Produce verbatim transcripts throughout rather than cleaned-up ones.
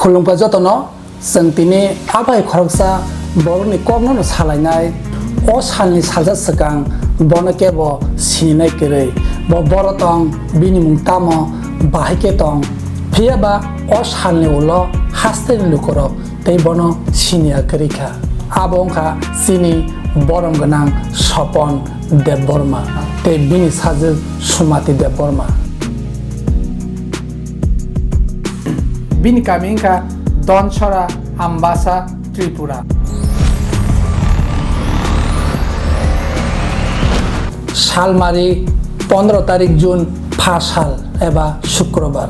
Khulumkha jotono, chwng tini aphai khoroksa borokni kokno no salainai. O salni salsa swkang bono kebo sininai kwrwi. Bo boro tong, bini mung tamo, bahai khe tong. Phiya ba o salni ulo hasteni lukurok tei bono siniya kwrwi kha. Abo wngkha chini borom gwnang Sopon Debbarma tei bini sajwk Sumati Debbarma. Bini kami wngkha Donsora, Ambasa, Tripura. Salmari pondro tarik June, pha sal eba Shukrobar.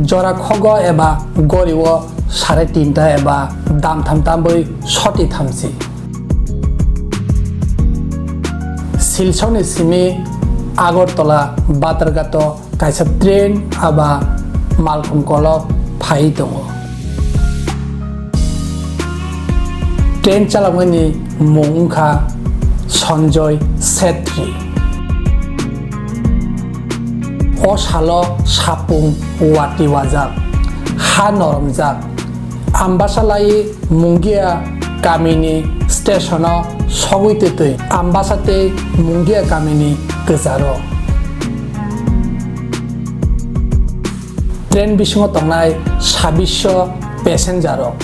Jora khogo eba gorio sare tinta eba damtham tambwi soti thamchi. Silchorni simi Agartala Batarghato kaisa train aba malkhung kolok phai tongo. Train chaloknani mung wngkha Sanjoy Setri. O salo sapung wati wajak, ha noromjak. Ambasa lai Mungia kamini stationo sogwi twtwi Ambasa tei Mungia kamini kwcharo. Train bisingo tongnai sabbish passenger rok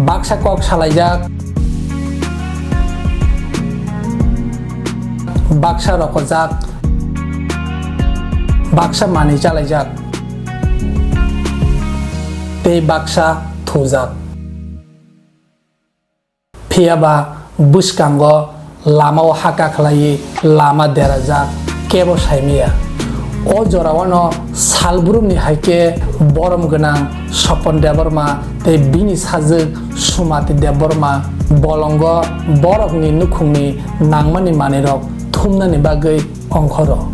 baksa kok salaijak, baksa rokojak, baksa manwi chalaijak tei baksa thujak. Phiya ba bwskango lamao ha kakhlaiwi lama derajak kebo saimaya. O jorao no salbrumni hai khe borom gwnang Sopon Debbarma tei bini sajwk Sumati Debbarma bolongo borokni nukhungni nangmani manwirok thumnani bagwi ongkhoro.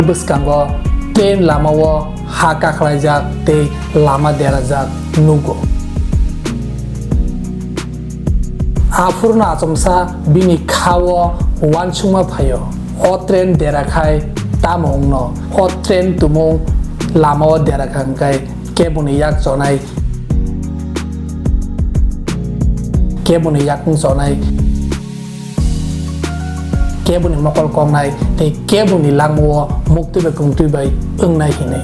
Bwskango train lamao ha kakhlaijak tei lama derajak nugo. Aphuru no achomsa bini kha o uansukma phaio, o train dera khai tamo wngno? O train tumung lamao dera kha hwnkhe keboni yak chonai, keboni yakung chonai, keboni mokol koknai tei keboni langmao muktwi bai kwngtwi bai wngnai hinwi.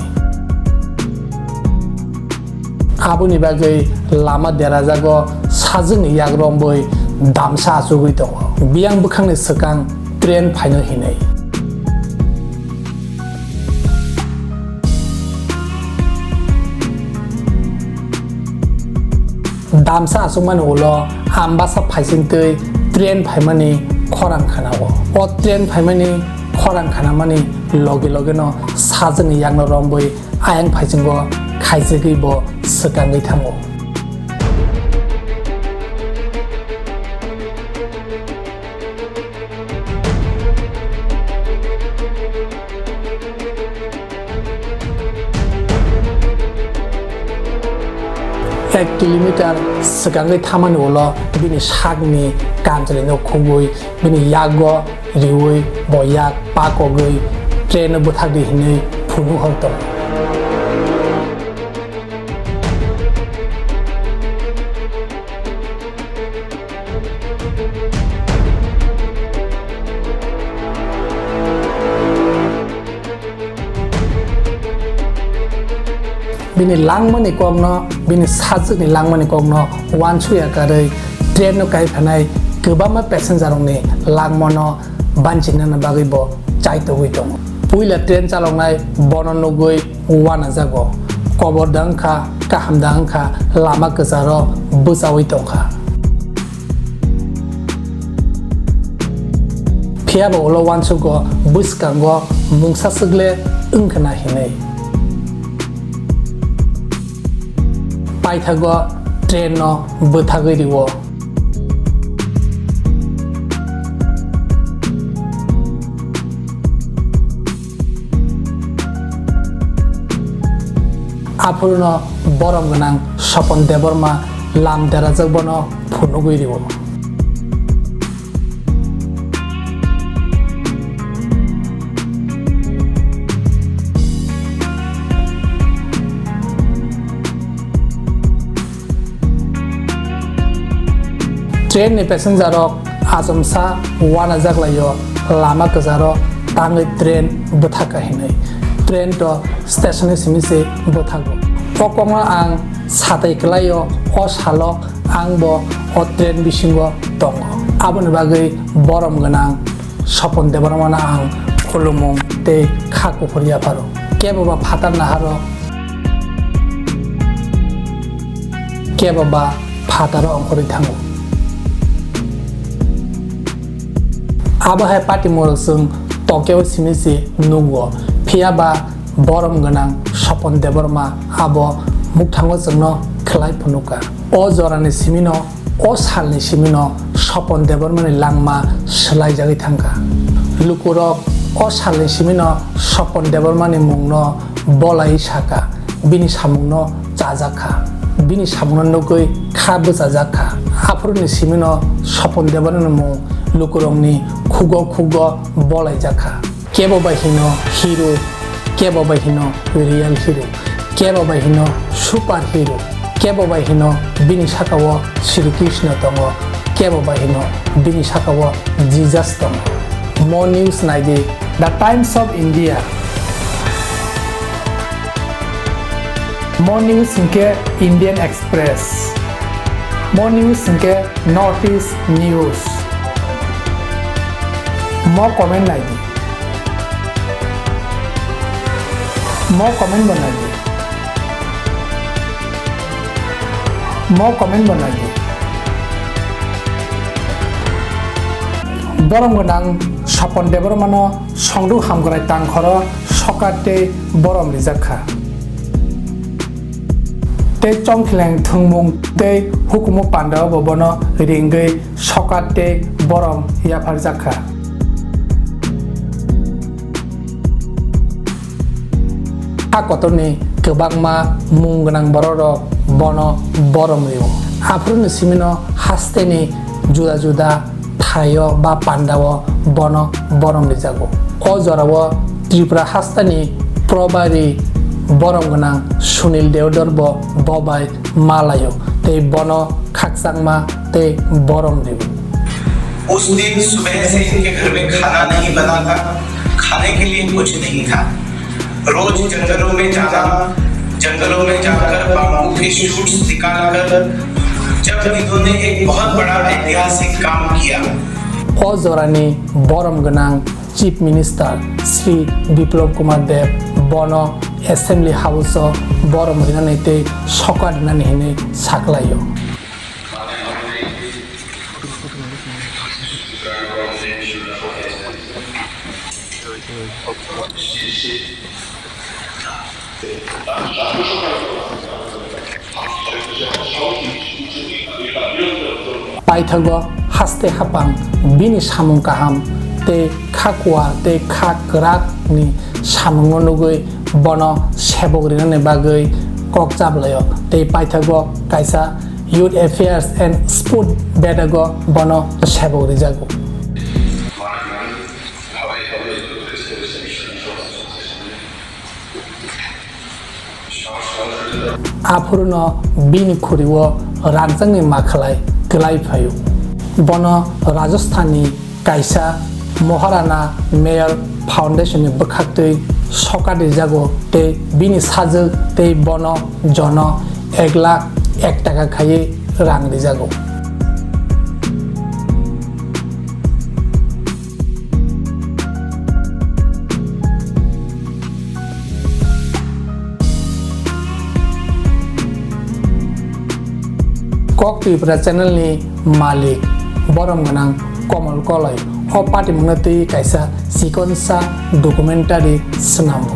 Aboni bagwi lama derajago sajwkni yak rombwi damsa achugwi tongo, biyang bwkhakni swkang train phaino hinwi. Damsa achukmani ulo Ambasa phaisingtwi train phaimani khorang khanao. O train phaimani khorang khanamani loge loge no sajwkni yakno rombwi ayang phaisingo khaijagwi bo swkangwi thango. Ek kilometer swkangwi thamani ulo bini sakni kamchwlwino khugwi bini yago riwi bo yak pakogwi traino bwthakdi hinwi phunuk hor tongo. Bini langmani kokno, bini sajwkni langmani kokno uansukya karwi train no kai phanai kwbangma passenger rokni langmano banchinani bagwi bo chaitogwi tongo. Puila train chaloknai bono nugwi uanajago. Kobor da wngkha, kaham da wngkha, lama kwcharo bwchaui tongkha. Phiyaba ulo uansugo bwskango mungsa swkle wngkhwna hinwi. Paithago train no bwthagwi rwo. Aphuruno borom gwnang Sopon Debbarma lam derajak bono phunugwi rwo. Train ni passenger rok achomsa uanajak laio, lama kwcharo tangwi train bwthaka hinwi. Train to station ni simi se bwthago. O kokno ang satai kwlaio, o salo ang bo o train bisingo tongo. Aboni bagwi borom gwnang Sopon Debbarmano ang khulumung tei kha kuphur yapharo. Kebo ba phatar naharo, kebo ba phataro ongkhorwi thango. Abo hai patimung rok chwng Tokyo simi se nugo, phiya ba borom gwnang Sopon Debbarma abo mukthango chwngno khlai phunukha. O jorani simino, o salni simino Sopon Debbarmani langma swlaijagwi thangkha. Lukurok o salni simino Sopon Debbarmani mungno bolai sakha, bini samungno chajakha, bini samungno nugwi kha bwchajakha. Aphuruni simino Sopon Debbarmani mung lukurokni khugo khugo bolaijakha. Kebo bai hino hero, kebo bai hino real hero, kebo bai hino super hero, kebo bai hino bini sakao Sri Krishna tongo, kebo bai hino bini sakao Jesus tongo. Mo news naidi, The Times of India. Mo news hwnkhe Indian Express. Mo news hwnkhe North East News. Mo comment naidi. Mo comment bo naidi. Mo comment bo naidi. Borom gwnang Sopon Debbarmano Songduk Hamkrai Tangkhoro sokat tei borom rijak kha. Tei chongkhleng thwngmung tei hukumu pandao bo bono ringwi sokat tei borom yapharjak kha. Ha kotorni kwbangma mung gwnang bororok bono borom rio. Aphuruni simino hasteni juda juda thaio ba pandao bono borom rijago. O jorao Tripura hasteni probari borom gwnang Sunil Deodar bo bobai malaio tei bono khakchangma tei borom rio. उस दिन सुबह से इनके घर में खाना नहीं बना था, खाने के लिए कुछ नहीं था। रोज जंगलों में जाना, जंगलों में जाकर बाम्बू के शूट्स निकालकर जब इन्होंने एक बहुत बड़ा ऐतिहासिक काम किया। O jorani borom gwnang Chief Minister Shri Biplab Kumar Deb bono Assembly House o borom rinani tei sokat rinani hinwi saklaio. Paithago haste hapang bini samung kaham tei kha kuar tei kha kwrak ni samungno nugwi bono sebok rinani bagwi kok chablaio tei paithago kaisa Youth Affairs and Sport bedago bono sebok rijago. Aphuruno bini khuriwo rangchakni makhalai kwlai phaio. Bono Rajasthanni kaisa Maharana Mayor Foundation ni bwkhaktwi sokat rijago tei bini sajwk tei bono jono ek lakh ek taka khaiwi rang rijago. Kok Tripura channel ni malik borom gwnang Komol Koloi o patimungno twi kaisa chikonsa documentary swnamo.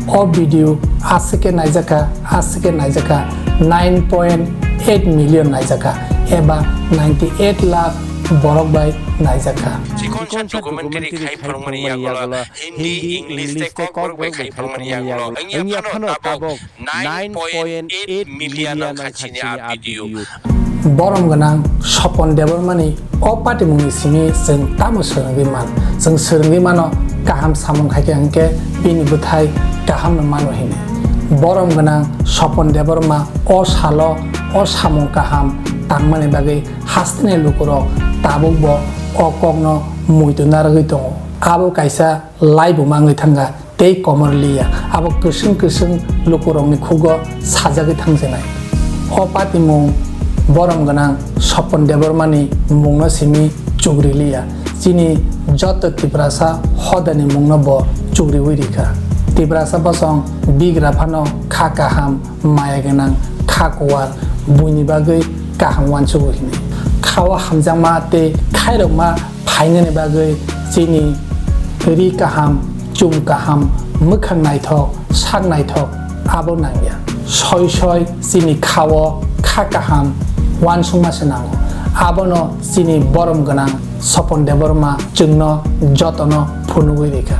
O video aswk khe naijakha, aswk khe naijakha, nine point eight million naijakha eba ninety eight lakh borok bai naijakha. Chikonsa documentary khai phwrwngmani yagulo Hindi, English tei Kokborok bai khai phwrwngmani yagulo wngya phano tabok nine point eight million wngkha chini a video. Borom gwnang Sopon Debbarmani o patimungni simi chwng tamo swrwngwi man? Chwng swrwngwi mano kaham samung khaikhe hwnkhe bini bwthai kahamno mano hini. Borom gwnang Sopon Debbarma o salo o samung kaham tangmani bagwi hasteni lukurok tabukbo o kokno muitu narwgwi tongo. Abo kaisa laibuma wngwi thangkha tei komor liya, abo kwswng kwswng lukurokni khugo sajagwi thangsinai. O patimung borom gwnang Sopon Debbarmani mungno simi chugri liya, chini joto Tiprasa hodani mungno bo chugriwi rikha. Tiprasa bosong bigra phano kha kaham, maya gwnang, kha kuwar, buini bagwi kaham uansugo hini. Khao hamjakma tei khairokma phainani bagwi chini ri kaham, chum kaham, mwkhang naithok, sak naithok abo nangya. Soi soi chini khao kha kaham uansukma se nango. Abono chini borom gwnang Sopon Debbarma chwngno jotono phunugwi rikha.